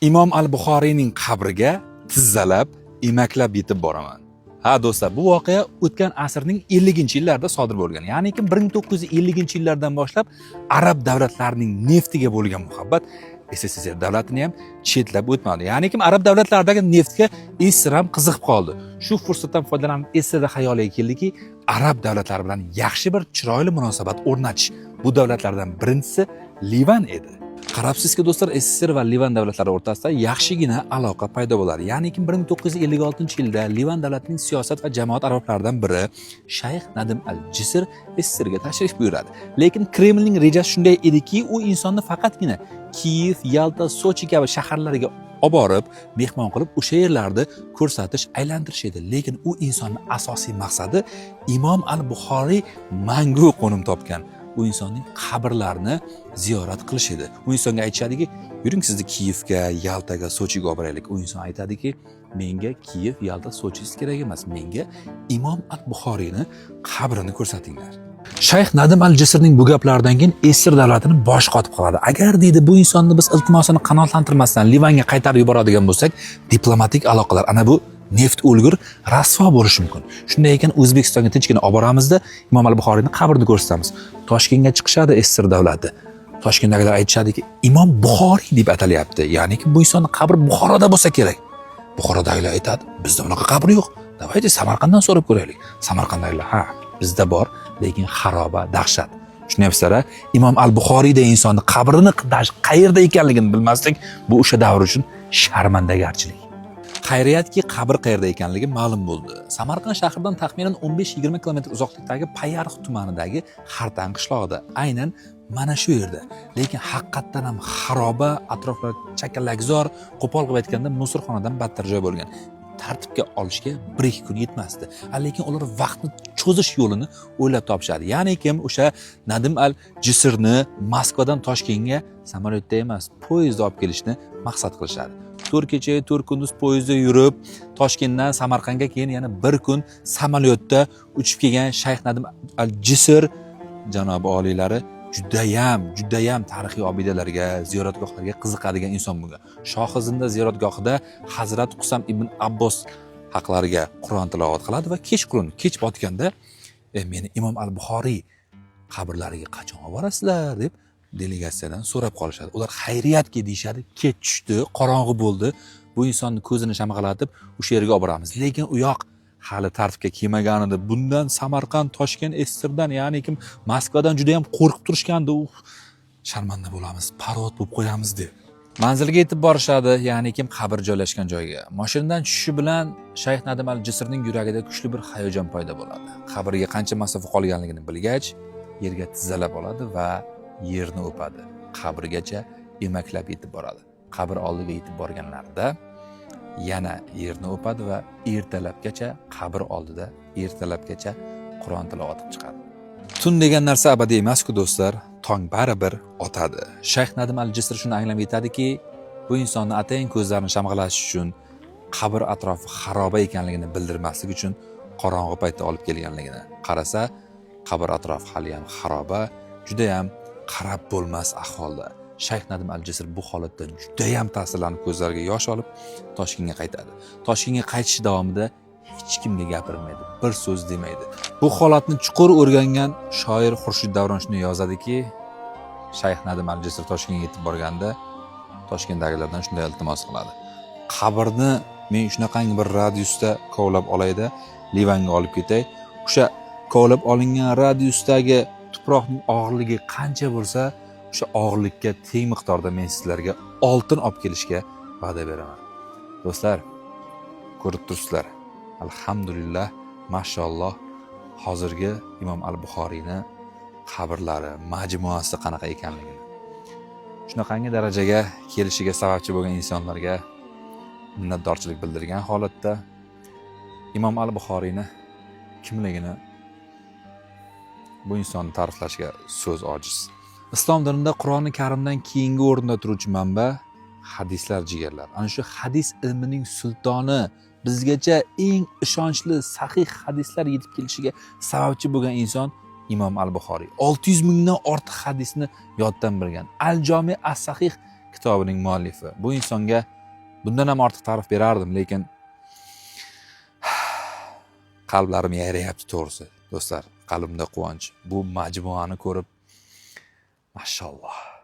Imom al-Buxoriyning qabriga tizzalab, emaklab yetib boraman. Ha do'stlar, bu voqea o'tgan asrning 50-yillarida sodir bo'lgan. Ya'niki 1950-yillardan boshlab arab davlatlarining neftiga bo'lgan muhabbat SSSR davlatini ham chetlab o'tmadi. Ya'niki arab davlatlaridagi neftga SSR ham qiziqib qoldi. Shu fursatdan foydalanib SSR xayoliga keldiki, arab davlatlari bilan yaxshi bir chiroyli munosabat o'rnatish. Bu davlatlardan birinchisi Livan edi. Qarabsizki do'stlar, SSR va Livan davlatlari o'rtasida yaxshigina aloqa paydo bo'ladi. Ya'niki 1956-yilda Livan davlatining siyosat va jamoat arboblaridan biri Shayx Nadim al-Jisr SSRga tashrif buyuradi. Lekin Kremlning rejasi shunday ediki, u insonni faqatgina Kiyev, Yalta, Sochi kabi shaharlarga olib borib, mehmon qilib, o'sha yerlarni ko'rsatish, aylantirish edi. Lekin u insonning asosiy maqsadi Imom al-Buxoriy mangu qo'nim topgan u insonning qabrlarini ziyorat qilish edi. U insonga aytishadiki, yuring, sizni Kiyevga, Yaltaga, Sochiga olib boraylik. U inson aytadiki, menga Kiyev, Yalta, Sochisi kerak emas, menga Imom al-Buxoriyni qabrini ko'rsatinglar. Shayx Nadim al-Jisrning bu gaplaridan keyin SSR davlatini boshi qotib qoladi. Agar, deydi, bu insonni biz iltimosini qanoatlantirmasdan Livanga qaytarib yuboradigan bo'lsak, diplomatik aloqalar, ana bu neft o'lgur rasvo bo'lishi mumkin. Shunday ekan, O'zbekistonga tinchgina olib boramizda, Imom al-Buxoriyni qabrini ko'rsatamiz. Toshkentga chiqishadi SSR davlati. Toshkentdagilar aytishadiki, Imom Buxoriy deb atalyapti. Ya'niki bu insonni qabri Buxoroda bo'lsa kerak. Buxorodagilar aytadi, bizda unaqa qabr yo'q. Давайте Samarqanddan so'rab ko'raylik. Samarqanddagilar, ha, bizda bor, lekin xaroba, dahshat. Tushunyapsizlar, a? Imom al-Buxoriyday insonni qabrini qayerda ekanligini bilmaslik bu o'sha davr uchun sharmandagarchilik. Xayriyatki, qabr qayerda ekanligi ma'lum bo'ldi. Samarqand shahridan taxminan 15-20 km uzoqlikdagi Payariq tumanidagi Xartan qishlog'ida, aynan mana shu yerda. Lekin haqiqatdan ham xaroba, atroflar chakalakzor, qo'pol qilib aytganda musulxonadan battar joy bo'lgan. Tartibga olishga 1-2 kun yetmasdi. Lekin ular vaqtni cho'zish yo'lini o'ylab topishadi. Ya'ni kim o'sha Nadim al Jisrni Moskvadan Toshkentga samolyotda emas, poyezdda olib kelishni maqsad qilishadi. 4 kecha, 4 kunduz poyezdda yurib, Toshkentdan Samarqandga, keyin yana bir kun samolyotda uchib kelgan Shayx Nadim al Jisr janobi oliylari judayam, judayam tarixiy obidalarga, ziyoratgohlarga qiziqadigan inson bo'lgan. Shohizinda ziyoratgohida Hazrat Qusam ibn Abbos haqlariga Qur'on tilovat qiladi va kechqurun, kech botganda meni Imom al Buxoriy qabrlariga qachon olib borasizlar deb delegatsiyadan so'rab qolishadi. Ular xayriyatki deyishadi, kech tushdi, qorong'i bo'ldi. Bu insonni ko'zini shamg'alatib o'sha yerga olib boramiz. Lekin u yoq hali tartibga kelmagan edi. Bundan Samarqand, Toshkent, SSRdan, ya'ni kim Moskvadan juda ham qo'rqib turishgandi. Uf, sharmanda bo'lamiz, parod bo'lib qo'yamiz deb. Manzilga yetib borishadi, ya'ni kim qabr joylashgan joyga. Mashinadan tushishi bilan Shayx Nadim al-Jisrning yuragida kuchli bir hayajon paydo bo'ladi. Qabrga qancha masofa qolganligini bilgach, yerga tizzalab oladi va yerni o'padi. Qabrgacha emaklab yetib boradi. Qabr oldiga yetib borganlarida yana yerni o'padi va ertalabgacha qabr oldida ertalabgacha Qur'on tilovat qilib chiqadi. Tun degan narsa abadiy emas-ku do'stlar, tong baribir otadi. Shayx Nadim al-Jisr shuni anglab yetadiki, bu insonni atayin ko'zlarini shamg'alatish uchun, qabr atrofi xaroba ekanligini bildirmaslik uchun qorong'i paytda olib kelganligini. Qarasa, qabr atrofi haliyam xaroba, judayam qarab bo'lmas ahvolda. Shayx Nadim al-Jisr bu holatdan judayam ta'sirlanib, ko'zlariga yosh olib Toshkentga qaytadi. Toshkentga qaytish davomida hech kimga gapirmaydi, bir so'z demaydi. Bu holatni chuqur o'rgangan shoir Xurshid Davron shuni yozadiki, Shayx Nadim al-Jisr Toshkentga yetib borganda Toshkentdagilardan shunday iltimos qiladi. Qabrni men shunaqangi bir radiusda kovlab olayda, Livanga olib ketay. O'sha kovlab olingan radiusdagi tuproqning og'irligi qancha bo'lsa, o'sha og'irlikka teng miqdorda men sizlarga oltin olib kelishga va'da beraman. Do'stlar, ko'rib turibsizlar. Alhamdulillah, mashalloh, hozirgi Imom al-Buxoriyni qabrlari majmuasi qanaqa ekanligini. Shunaqangi darajaga kelishiga sababchi bo'lgan insonlarga minnatdorchilik bildirgan holatda Imom al-Buxoriyni kimligini, bu insonni ta'riflashga so'z ojiz. Islom dinida Qur'oni Karimdan keyingi o'rinda turuvchi manba hadislar, jigarlar. Ana shu hadis ilmining sultoni, bizgacha eng ishonchli sahih hadislar yetib kelishiga sababchi bo'lgan inson Imom al-Buxoriy. 600 mingdan ortiq hadisni yoddan bilgan. Al-Jomi as-Sahih kitobining muallifi. Bu insonga bundan ham ortiq ta'rif berardim, lekin qalblarim yayrayapti to'g'risi, do'stlar. Qalbimda quvonch. Bu majmuani ko'rib, mashalloh.